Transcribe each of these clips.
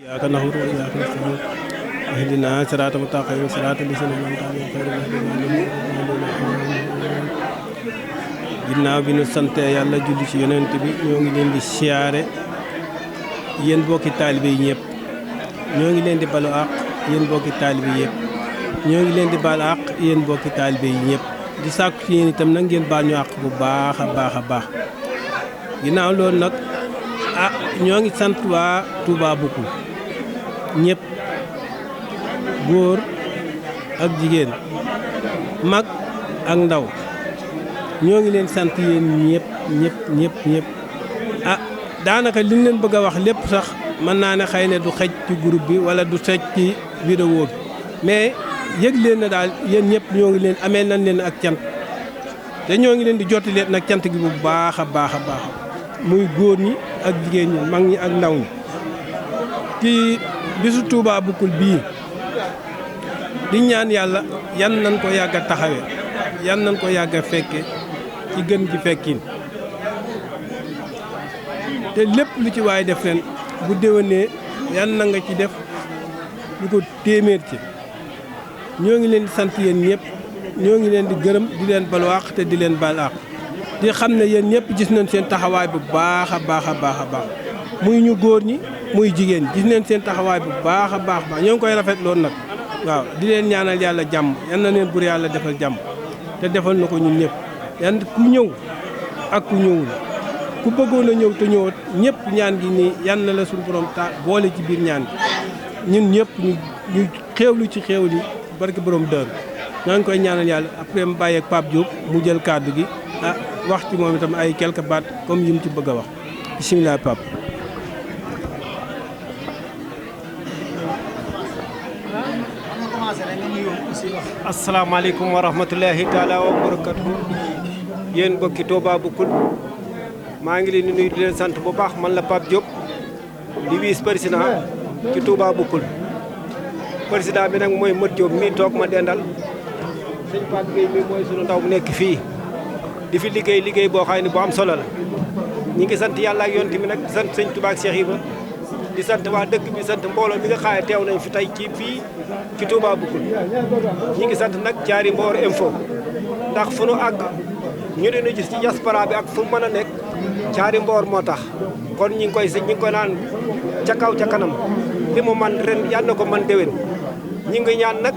إياك نعبد وإياك نستعين اهدنا صراط المستقيم صراط الذين أنعمت عليهم غير المغضوب عليهم. ginnaaw bi nu sante yàlla julli ci yonent bi ñoo ngi leen di siyaare yéen bokki taalibe yi ñëpp ñoo ngi leen di balu àq yéen bokki taalibe yi yëpp ñoo ngi leen di baal àq yéen bokki taalibe yi ñëpp di sàkku ci yéen itam nag ngeen baal ñu àq bu baax a baax a baax. ginnaaw loolu nag ñoo ngi sant waa Touba Boukul ñëpp góor ak jigéen mag ak ndaw ñoo ngi leen sant yéen ñëpp daanaka li ñu leen bëgg a wax lépp sax mën naa ne xëy na du xej ci groupe bi wala du xej ci vidéo bi mais yëg leen na daal yéen ñëpp ñoo ngi leen amee nañ leen ak cant te ñoo ngi leen di jotti leen nag cant gi bu baax a baax a baax muy góor ñi ak jigéen ñi mag ñi ak ndaw ñi ci bisu Touba Boukul bii di ñaan yàlla yan nañ ko yàgg a taxawe yan nañ ko yàgg a fekke ci gën ci fekkin te lépp lu ci waay def ren bu déwénee yan na nga ci def lu ko téeméer ci ñoo ngi leen di sant yéen ñëpp ñoo ngi leen di gërëm di leen balu àq te di leen baal àq di xam ne yéen ñëpp gis nañ seen taxawaay bu baax a baax a baax a baax muy ñu góor ñi muy jigéen gis nañ seen taxawaay bu baax a baax ñoo ngi koy rafetloon nag waaw di leen ñaanal yàlla jàmm yan na leen bur yàlla defal jàmm te defal na ko ñun ñëpp yan ku ñëw ak ku ñëwul ku bëggoon a ñëw te ñëwat ñëpp ñaan gi nii yan na la suñu borom ta boole ci biir ñaan gi ñun ñëpp ñu xéewlu ci xéewli barke borom dër ñoo ngi koy ñaanal yàlla après mu bàyyi ak Pape Diop mu jël kàddu gi wax ci moom itam ay quelques baat comme yi mu ci bëgg a wax bisimilah Pape. asalaamaaleykum wa rahmatulahi taala wa barakatu yéen bokki Touba Boukul maa ngi leen di nuyu di leen sant bu baax man la Pape Diop di vice président ci Touba Boukul président bi nag mooy Mat Diop mii toog ma dendal sëñ Pape Gueye mii mooy sunu ndaw mu nekk fii di fi liggéey boo xam ne bu am solo la ñi ngi sant yàlla ak yonent bi nag di sant sëñ Touba ak Cheikh Ibra di sant waa dëkk bi sant mbooloo mi nga xaaye teew nañ fi tey ci fii ci Touba Boukul ñi ngi sant nag Thiary Mbor info ndax fu nu àgg ñu dina gis ci diaspora bi ak fu mën a nekk Thiary Mbor moo tax kon ñi ngi koy naan ca kaw ca kanam li mu man ren yal na ko man déwén ñi ngi ñaan nag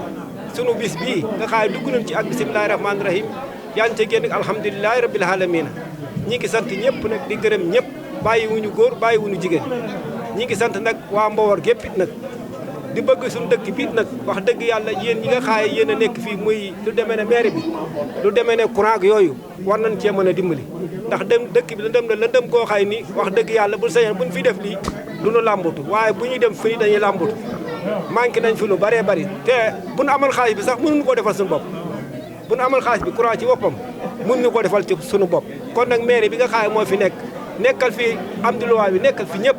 sunu bis bii nga xaaye dugg nañ ci ak bisimilahi rahmaani rahim yaa ngi ca génn alhamdulilahi rabbil alamina ñi ngi sant ñëpp nag di gërëm ñëpp bàyyi wuñu góor bàyyi wuñu jigéen ñi ngi sant nag waa Mbowar gépp it nag di bëgg suñu dëkk biit nag wax dëgg yàlla yéen ñi nga xaaye yéen a nekk fii muy lu demee ne maire bi lu demee ne courant ak yooyu war nañ cee mën a dimbali ndax dëkk bi lëndëm koo xaay ni wax dëgg yàlla bu sañoon buñ fi def lii du ñu làmbatu waaye bu ñuy dem fii dañuy làmbatu manqué nañ fi lu bëree bëri te bu nu amal xaalis bi sax mënuñu koo defal suñu bopp bu nu amal xaalis bi courant ci boppam mënuñu koo defal ci suñu bopp kon nag maire bi nga xaaye moo fi nekkal fi am di loi bi nekkal fi ñëpp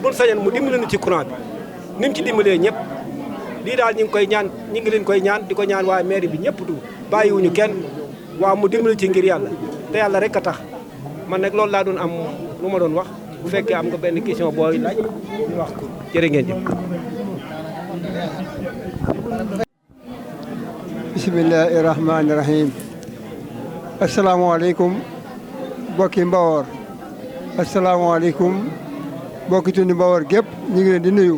buñ sañoon mu dimbali nu ci courant bi ni mu ci dimbalee ñëpp lii daal ñi ngi leen koy ñaan di ko ñaan waa mairie bi ñëpp du bàyyiwuñu kenn waaw mu dimbali ci ngir yàlla te yàlla rek a tax man nag loolu laa doon am lu ma doon wax bu fekkee am nga benn question booy laaj ñu wax ko jërë ngeen jëf. bisimilahi rahmaani rahim asalaamaaleykum bokki Mbawar asalaamaaleykum bokki tundi Mbawar gépp ñu ngi leen di nuyu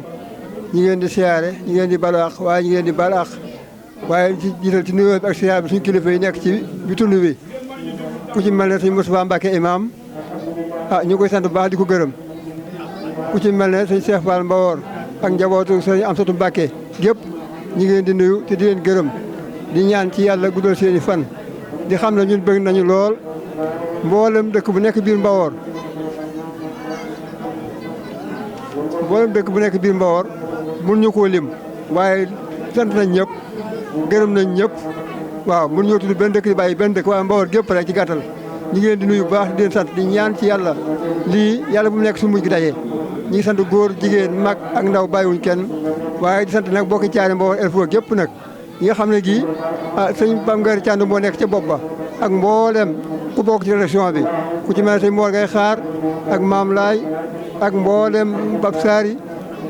ñi ngeen di siyaare ñi ngeen di balaax waaye ñi ngeen di balaax waaye ci jiital ci nuyoo bi ak siyaare bi suñu kilifa yi nekk ci bi tund bi ku ci mel ne sëñ Moustapha Mbacke imam ñu koy sant bu baax di ko gërëm ku ci mel ne sëñ Cheikh Fall Mbawor ak njabootu sëñ Amsatou Mbacke gépp ñi ngi leen di nuyu te di leen gërëm di ñaan ci yàlla guddal seeni fan di xam ne ñun bëgg nañu lool mboolem dëkk bu nekk biir Mbawor mun ñu koo lim waaye sant nañ ñëpp gërëm nañ ñëpp waaw mun ñoo tudd benn dëkk di bàyyi benn dëkk waaye Mbawar gépp rek ci gàttal ñi ngi leen di nuyu bu baax di leen sant di ñaan ci yàlla lii yàlla bu mu nekk su mujj gi daje ñi ngi sant góor jigéen mag ak ndaw bàyyiwuñ kenn waaye di sant nag bokki Thiary Mbawar info gépp nag ñi nga xam ne gii sëñ Bam Ngari Thiand moo nekk ca bopp ba ak mboolem ku bokk ci rédaction bi ku ci mel ne sëñ Mor Ngay Xaar ak Maam Laay ak mboolem Bab Saari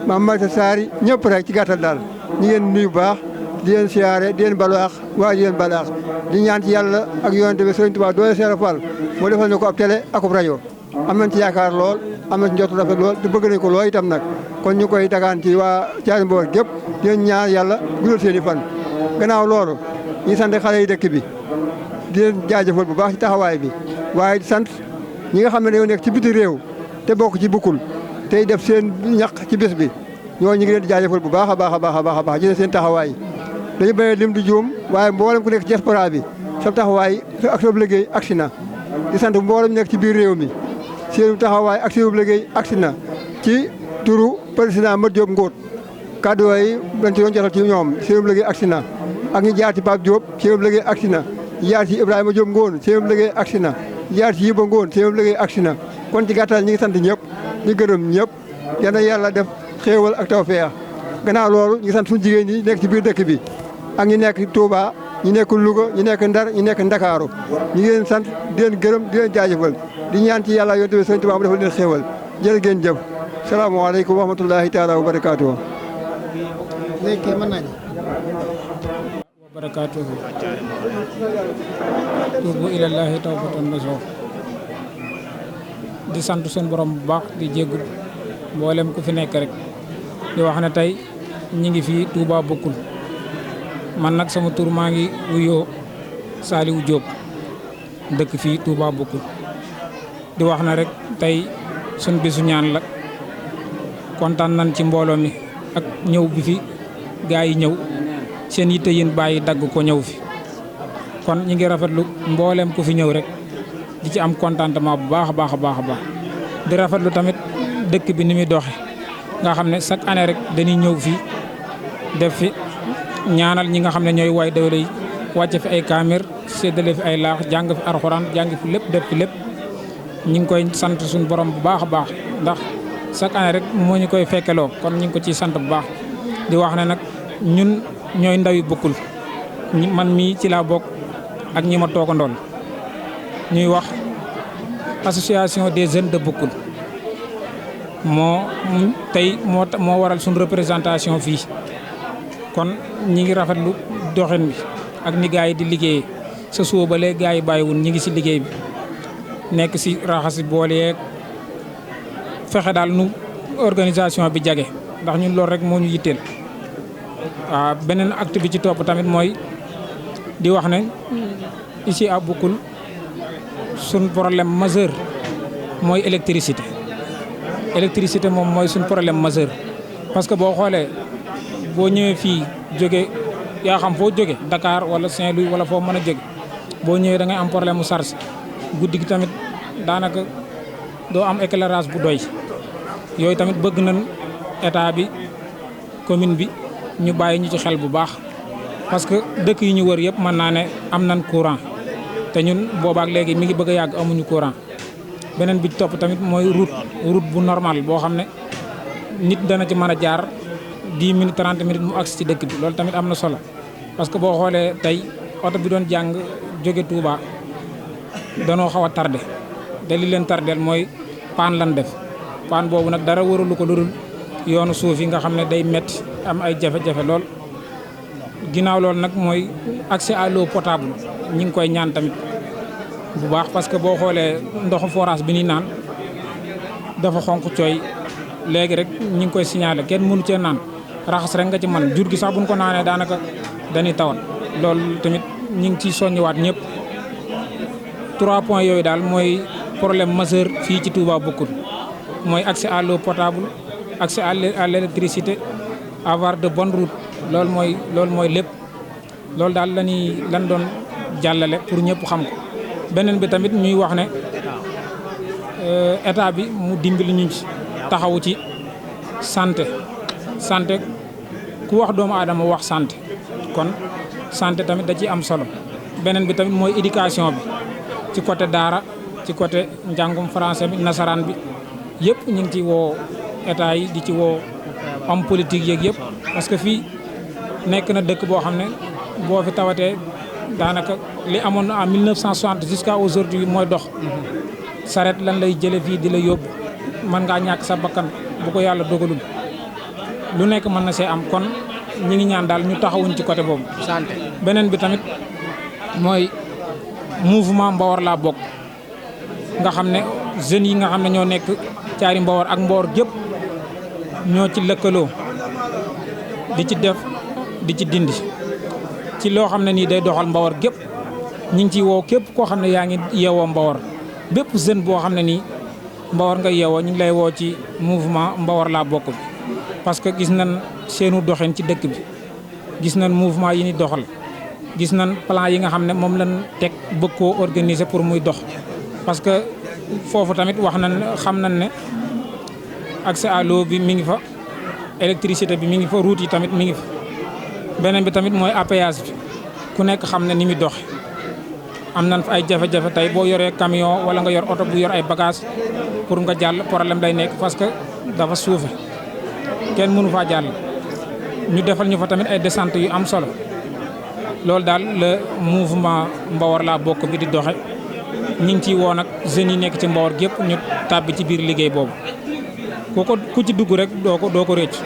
maam Marta Saari ñëpp rek ci gàttal daal ñi ngeen nuyu bu baax di leen siyaare di leen balaax waaye di leen balaax di ñaan ci yàlla ak yonent bi Sëriñ Tuubaa doole Seera Fall moo defal ñu ko ab télé ak ab rajo am nañ ci yaakaar lool am nañ ci njort rafet lool te bëgg nañ ko lool itam nag kon ñu koy dagaan ci waa Thiaroye Mbawar gépp di leen ñaan yàlla guddal seen i fan gannaaw loolu ñu sant xale yi dëkk bi di leen jaajëfal bu baax ci taxawaay bi waaye di sant ñi nga xam ne dañoo nekk ci biti réew te bokk ci bukkul tey def seen ñaq ci bés bi ñoo ñu ngi leen di jaajëfal bu baax a baax a baax a baax a baax jëlee seen taxawaay dañu bañee lim di juum waaye mboolem ku nekk ci diaspora bi sa taxawaay ak sa liggéey agsi na di sant mboolem nekk ci biir réew mi seen taxawaay ak seen liggéey agsi na ci turu président Mat Diop Ngóot kàddu yi dañ ci doon jotal ci ñoom seen liggéey agsi na ak ñu jaar ci Pape Diop seen liggéey agsi na jaar ci Ibrahima Diop Ngóon seen liggéey agsi na jaar ci Yiba Ngóon seen liggéey agsi na kon ci gàttal ñi ngi sant ñëpp ñu gërëm ñëpp yal na yàlla def xéewal ak tawfeex gannaaw loolu ñu ngi sant suñu jigéen ñi nekk ci biir dëkk bi ak ñi nekk Touba ñi nekk Louga ñi nekk Ndar ñi nekk Ndakaaru ñu ngi leen sant di leen gërëm di leen jaajëfal di ñaan ci yàlla yonent bi Sëriñ Tuubaa mu defal leen xéewal jërë ngeen jëf salaamaaleykum wa rahmatullahi taala wa barakaatuhu léegi mën nañu wa barakaatuhu tuubu ilallahi tawbatan nasuha di sant suñu borom bu baax di jéggul mboolem ku fi nekk rek di wax ne tey ñi ngi fii Touba Bokkul man nag sama tur maa ngi wuyoo Saliou Diop dëkk fii Touba Bokkul di wax na rek tey suñ bisu ñaan la kontaan nañ ci mbooloo mi ak ñëw bi fi gaa yi ñëw seen yitte yéen bàyyi dagg ko ñëw fi kon ñi ngi rafetlu mboolem ku fi ñëw rek di ci am contentement bu baax a baax a baax a baax di rafetlu tamit dëkk bi ni muy doxe nga xam ne chaque année rek dañuy ñëw fii def fi ñaanal ñi nga xam ne ñooy waay dawle yi wàcce fi ay kaamir séddale fi ay laax jàng fi arxuraan jàng fi lépp def fi lépp ñi ngi koy sant suñu borom bu baax a baax ndax chaque année rek moo ñu koy fekkeloo kon ñu ngi ko ciy sant bu baax di wax ne nag ñun ñooy ndawi Bokkul man mii ci laa bokk ak ñi ma toogandool ñuy wax association des jeunes de Bokkul moo tey moo waral suñu représentation fii kon ñi ngi rafetlu doxin bi ak ni gaa yi di liggéeyee sa suba ba léegi gaa yi bàyyiwul ñi ngi si liggéey bi nekk si raxasi boole yeeg fexe daal nu organisation bi jage ndax ñun loolu rek moo ñu yitteel waaw beneen acte bi ci topp tamit mooy di wax ne ici à Bokkul suñ problème majeur mooy électricité moom mooy suñ problème majeur parce que boo xoolee boo ñëwee fii jóge yaa xam foo jóge Dakar wala Saint-Louis wala foo mën a jóge boo ñëwee da ngay am problème mu charge guddi gi tamit daanaka doo am éclairage bu doy yooyu tamit bëgg nañ état bi commune bi ñu bàyyi ñu ci xel bu baax parce que dëkk yi ñu wër yëpp mën naa ne am nañ courant te ñun boobaak léegi mi ngi bëgg a yàgg amuñu courant beneen bi topp tamit mooy route bu normal boo xam ne nit dana ci mën a jaar 10 minutes 30 minutes mu agsi ci dëkk bi loolu tamit am na solo parce que boo xoolee tey oto bi doon jàng jóge Touba danoo xaw a tardé te li leen tardeel mooy paan lan def paan boobu nag dara waralu ko lu dul yoonu suuf yi nga xam ne day metti am ay jafe-jafe lool ginnaaw loolu nag mooy accès à l'eau potable ñi ngi koy ñaan tamit bu baax parce que boo xoolee ndoxu forage bi ni naan dafa xonq cooy léegi rek ñi ngi koy signalé kenn mënu cee naan raxas rek nga ci man jur gi sax buñ ko naanee daanaka dañuy tawat loolu tamit ñi ngi ciy soññiwaat ñëpp 3 points yooyu daal mooy problème majeur fii ci Touba Bokkul mooy accès à l'eau potable accès à l'électricité avoir de bonnes routes loolu mooy lépp loolu daal lan doon jàllale pour ñëpp xam ko beneen bi tamit ñuy wax ne état bi mu dimbali ñu ci taxawu ci santé ku wax doomu aadama wax santé kon santé tamit da ciy am solo beneen bi tamit mooy éducation bi ci côté daara ci côté njàngum français bi nasaraan bi yëpp ñu ngi ci woo état yi di ci woo homme politique yeeg yëpp parce que fii nekk na dëkk boo xam ne boo fi tawatee daanaka li amoon en 1960 jusqu'à aujourd'hui mooy dox saret lan lay jële fii di la yóbbu mën ngaa ñàkk sa bakkan bu ko yàlla dogalul lu nekk mën na see am kon ñi ngi ñaan daal ñu taxawuñ ci côté boobu. santé beneen bi tamit mooy mouvement Mbawar laa bokk nga xam ne jeunes yi nga xam ne ñoo nekk caari Mbawar ak Mbawar gépp ñoo ci lëkkaloo di ci def di ci dindi ci loo xam ne nii day doxal Mbawar gépp ñi ngi ciy woo képp koo xam ne yaa ngi yeewoo Mbawar bépp jeune boo xam ne nii Mbawar nga yeewoo ñu ngi lay woo ci mouvement Mbawar laa bokk bi parce que gis nañ seenu doxin ci dëkk bi gis nañ mouvement yi ni doxal gis nañ plan yi nga xam ne moom lañ teg bëgg koo organiser pour muy dox parce que foofu tamit wax nañ xam nañ ne accès à l'eau bi mi ngi fa électricité bi mi ngi fa route yi tamit mi ngi fa beneen bi tamit mooy APS bi ku nekk xam ne ni muy doxe am nañ fa ay jafe-jafe tey boo yoree camion wala nga yor oto bu yor ay bagage pour nga jàll problème day nekk parce que dafa suufe kenn mënu faa jàll ñu defal ñu fa tamit ay descente yu am solo loolu daal le mouvement Mbawar laa bokk bi di doxe ñi ngi ciy woo nag jeunes yi nekk ci Mbawar gépp ñu tàbbi ci biir liggéey boobu ku ci dugg rek doo ko réccu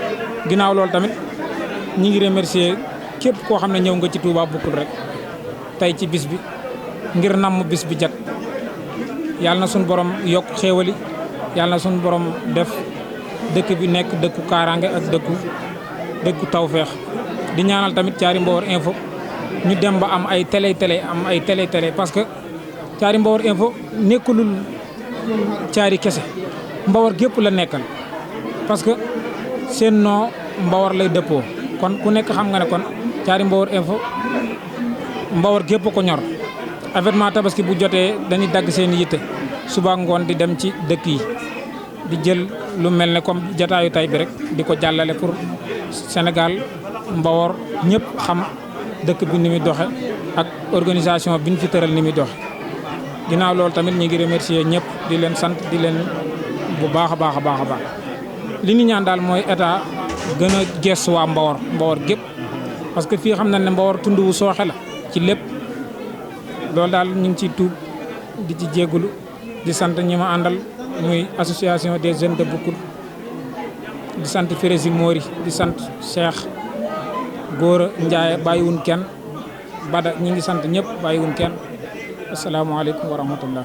ginnaaw loolu tamit ñi ngi remercier képp koo xam ne ñëw nga ci Touba Boukul rek tey ci bis bi ngir namm bis bi jag yàlla na suñu borom yokk xéewali yàlla na suñu borom def dëkk bi nekk dëkku kaaraange ak dëkku tawfeex di ñaanal tamit Thiary Mbawar info ñu dem ba am ay télé parce que Thiary Mbawar info nekkulul Thiary kese Mbawar gépp la nekkal parce que seen noo Mbawar lay dëppoo kon ku nekk xam nga ne kon Thiary Mbawar info Mbawar gépp ko ñor événement tabaski bu jotee dañuy dagg seen yitte suba ngoon di dem ci dëkk yi di jël lu mel ne comme jataayu tay bi rek di ko jàllale pour Sénégal Mbawar ñëpp xam dëkk bi ni muy doxe ak organisation bi ñu fi tëral ni muy doxe ginnaaw loolu tamit ñi ngi remercier ñëpp di leen sant di leen bu baax a baax li ñu ñaan daal mooy état gën a gestu waa Mbawar gépp parce que fii xam na ne Mbawar tund wu sooxe la ci lépp loolu daal ñu ngi ciy tuub di ci jéggulu di sant ñi ma àndal muy association des jeunes de Boukul di sant Férési Mori di sant Cheikh Góora Ndiaye bàyyiwun kenn Bada ñi ngi sant ñëpp bàyyiwun kenn asalaamaaleykum wa rahmatullah